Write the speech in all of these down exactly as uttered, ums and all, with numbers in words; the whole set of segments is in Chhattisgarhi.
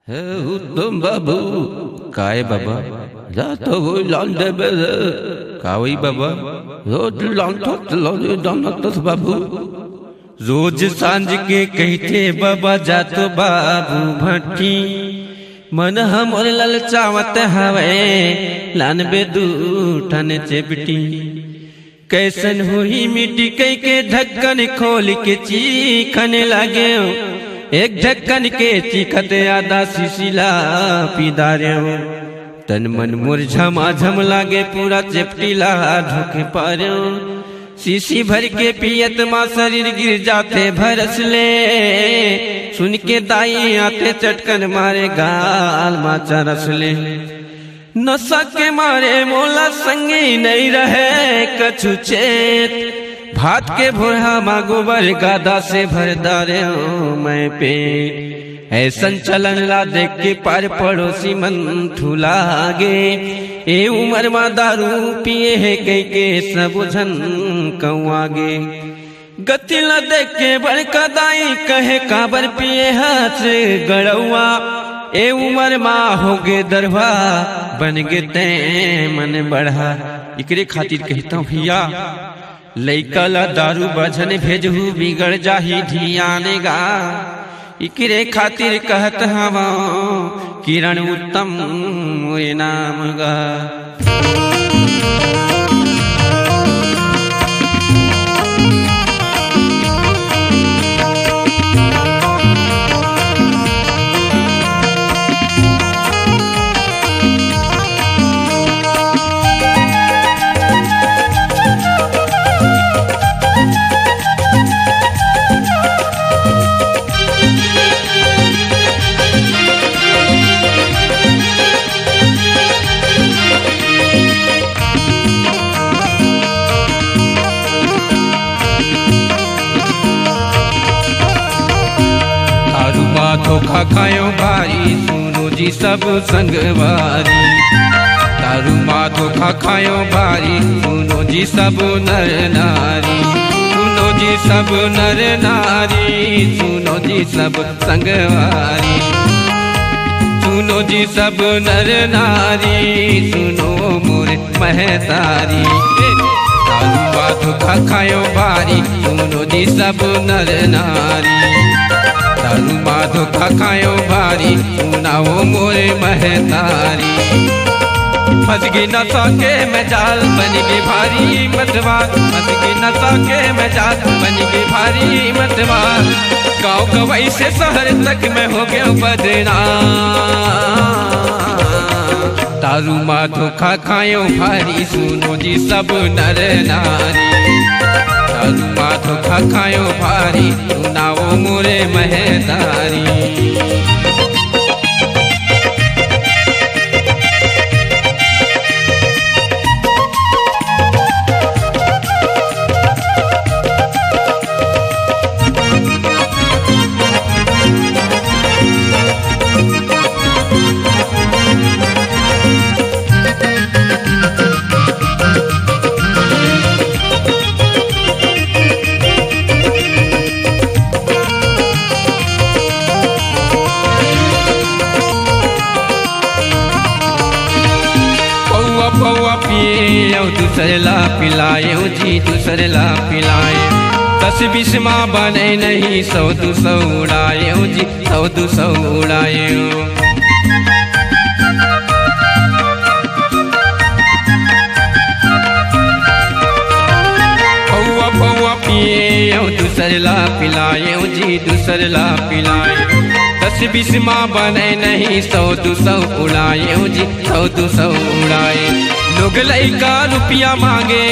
हे उत्तम बाबू, काय बाबा, जा तो वो लान देबे रे। का वही बाबा, रोज लान तो लाने दाना तस बाबू। रोज सांझ के कहिथे बाबा, जा तो बाबू भट्टी, मन हमर ललचावत हवे, लानबे दू ठन चेपटी। कैसन होही मिट्टी कहि के ढक्कन खोल के चीखन लागे। एक ढक्कन के चीखत आधा शीशी ला पी डारेंव। तन मन मोर झमाझम लागे, पूरा चेपटी ला ढोके पारेंव। शीशी भर के पियत मा शरीर गिर जाथे भरस ले। सुन के दाई आथे चटकन मारे गाल मा चरस ले। नशा के मारे मोला संगी नइ रहे कछु चेत। भात के भोरहा मा गोबर गादा से भर डारेंव मैं पेट। ऐसन चलन ला देख के पार पड़ोसी मन ठुला गे। ए उमर मा दारू पिए हे कहि के सबो झन कौआ गे। गति ला देख के बड़का दाई कहे, काबर पिए हस गड़ौआ, ए उमर मा होगे दरवा, बन गे तैं मन बढ़ा। एकरे खातिर कहिथंव भैया, लइका ला दारू बर झन भेजहू, बिगड़ जाही धियान गा। एकरे खातिर कहत हवंव, किरण उत्तम मोरे नाम गा। दारू मा धोखा खायो भारी, सुनो जी सब संगवारी। दारू मा धोखा खायो भारी, सुनो जी सब नर नारी। सुनो जी सब नर नारी, सुनो जी सब संगवारी। सुनो जी सब नर नारी, सुनो मोर महतारी। दारू मा धोखा खायो भारी, सुनो जी सब नर नारी। दारू मा धोखा खायो भारी, सुनाओ मोर महतारी। फंस गे नशा के मैं जाल, बन गे भारी मतवार। फंस गे नशा के मैं जाल, बन गे भारी मतवार। गाँव गवई से शहर तक मैं हो गयो बदनाम। दारू मा धोखा खायो भारी, सुनो जी सब नर नारी। दारू मा धोखा खायो भारी, सुनाओ मोरे महतारी। पौवा पौवा पिए अउ दूसर ला पिलाए, ओ जी दूसर ला पिलाए। दस बीस मा बने नहीं, सौ दू सौ उड़ाए, ओ जी सौ दू सौ उड़ाए। पौवा पौवा पिए अउ दूसर ला पिलाए, ओ जी दूसर ला पिलाए। दस बीस मा बने नहीं, सौ दू सौ उड़ाए, ओ जी सौ दू सौ उड़ाए। लोग लइका रुपया मांगे,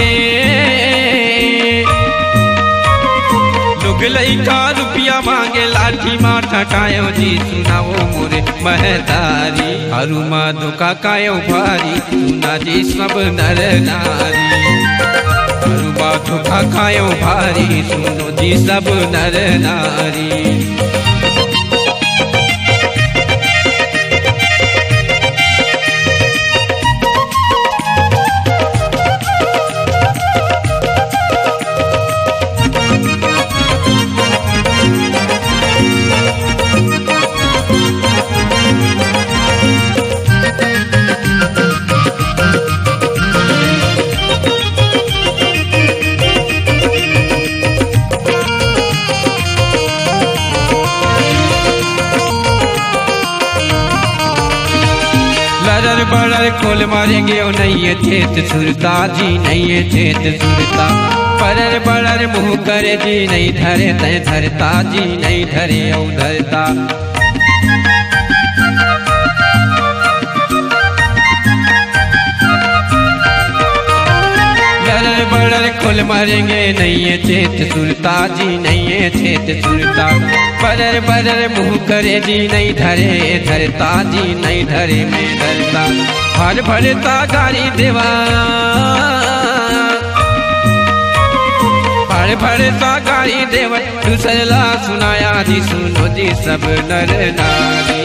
लोग लइका रुपया मांगे, लाठी मा ठटाए, ओ जी सुनाओ मोरे महतारी। दारू मा धोखा खायो भारी, सुना जी सब नर नारी। दारू मा धोखा खायो भारी, सुनो जी सब नर नारी। बड़र खोल मारेंगे ओ, नइये चेत सुरता जी, नइये चेत सुरता। बड़र बड़र मुँह करे जी, नइ धरे तैं धरता जी, नइ धरे ओ धरता। बड़र बड़र खोल मारेंगे, नइये चेत सुरता जी, नइये चेत सुरता। बड़र बड़र मुँह करे जी, नइ धरे धरता जी, नइ धरे में धरता। भर भरता गारी देवा, भर भरता गारी देवा, दूसर ला सुनाया जी, सुनो जी सब नर नारी।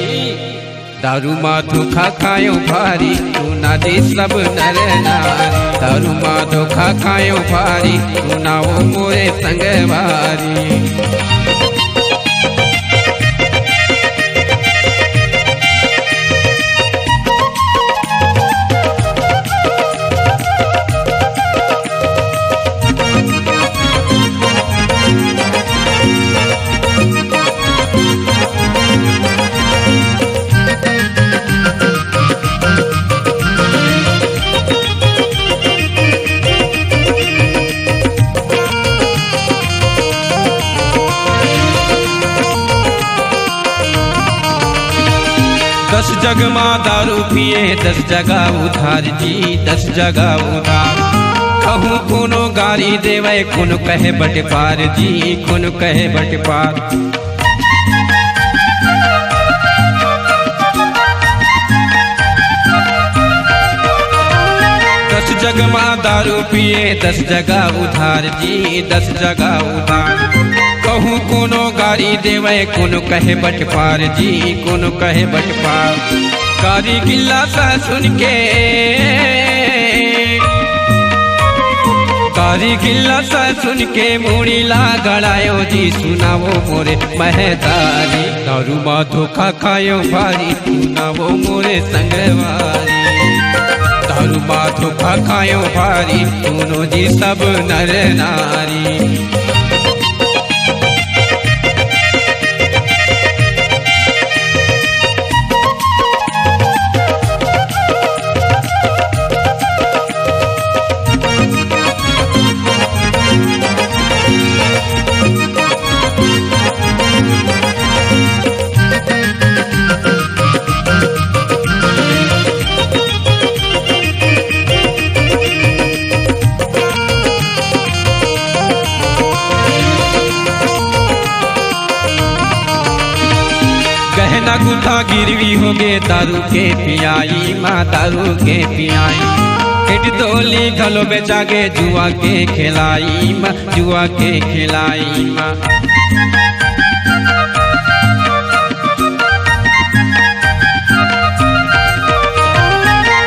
दारू मा धोखा खायो भारी, सुना जी सब नर नारी। दारू मा धोखा खायो भारी, सुना ओ मोरे संगवारी। दस जग मा दारू पिए, दस जगह उधार जी, दस जगह उधार। कहूँ कोनो गारी देवे, कोनो कहे बटपार जी, कोनो कहे बटपार। दस जग मा दारू पिए, दस जगह उधार जी, दस जगह उधार। कहूँ कोनो गारी देवे, कोनो कहे बटपार जी, कोनो कहे बटपार। गारी गिल्ला सा सुन के, गारी गिल्ला सा सुन के मुड़ी ला गड़ायो जी, सुना ओ मोरे महतारी। दारू मा धोखा खायो भारी, सुना ओ मोरे संगवारी। दारू मा धोखा खायो भारी, सुनो जी सब नर नारी। गहना गुथा गिरवी होगे दारू के पियाई मा, दारू के पियाई। खेत डोली घलो बेचागे जुआ के खेलाई मा, जुआ के खेलाई मा।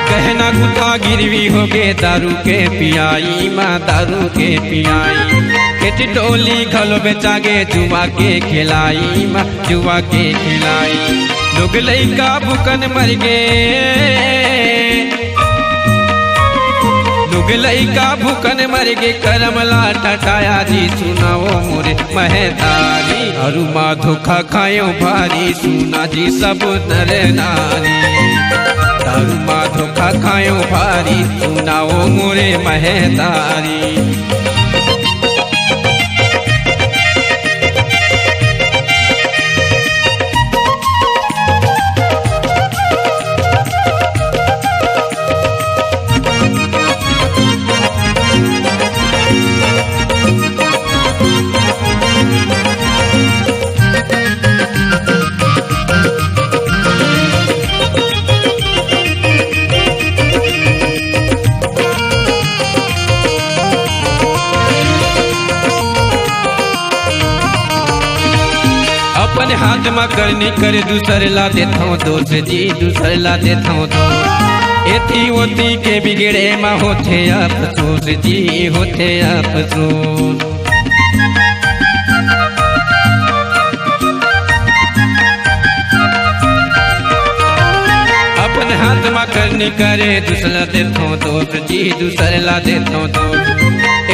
गहना गुथा गिरवी होगे दारू के पियाई मा, दारू के पियाई। खेत डोली घलो बेचागे जुआ के खेलाई मा, जुआ के खेलाई। लोग लइका भूकन मर गे, लोग लइका भूकन मर गे, करम ला टटाया जी, सुना ओ मोरे महतारी। दारू मा धोखा खायो भारी, सुना जी सब नर नारी। दारू मा धोखा खायो भारी, सुना ओ मोरे महतारी। अपन हाथ म करनी कर, दूसर ला देथव दोष जी, दूसर ला देथव दोष। एती ओती के बिगड़े म होथे अफसोस जी, होथे अफसोस। अपन हाथ म करनी करे, दूसर ला देथव दोष जी, दूसर ला देथव दोष।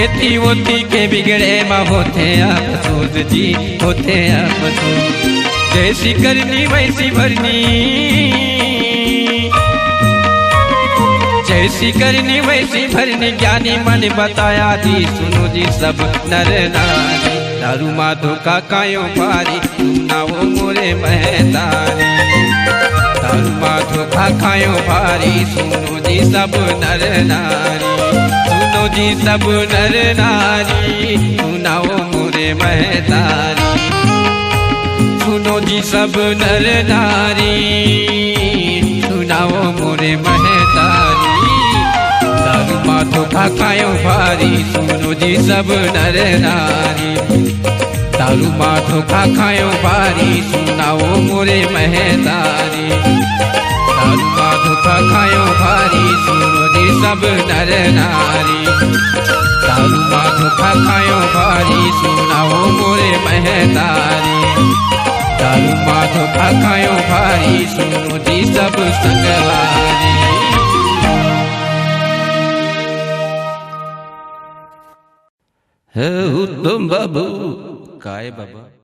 एती ओती के बिगड़े म होथे अफसोस जी, होथे अफसोस। जैसी करनी वैसी भरनी, ऐसी करनी वैसी भरनी, ज्ञानी मन बताया जी, सुनो जी सब नर नारी। दारू मा धोखा खायो भारी, सुनाओ मोरे महतारी। दारू मा धोखा खायो भारी, सुनो जी सब नर नारी। सुनो जी सब नर नारी, सुनाओ मोरे महतारी। सुनो जी सब नर नारी, सुनाओ मोरे महतारी। दारू मा धोखा खायो भारी, सुनो जी सब नर नारी। दारू मा धोखा खायो भारी, सुनाओ मोरे महतारी। दारू मा धोखा खायो भारी, सुनो जी सब नर नारी। दारू मा धोखा खायो भारी, सुनाओ मोरे महतारी। दारू मा धोखा खायो भारी, सुनो जी सब संगवारी। हे उत्तम बाबू, काय बाबा?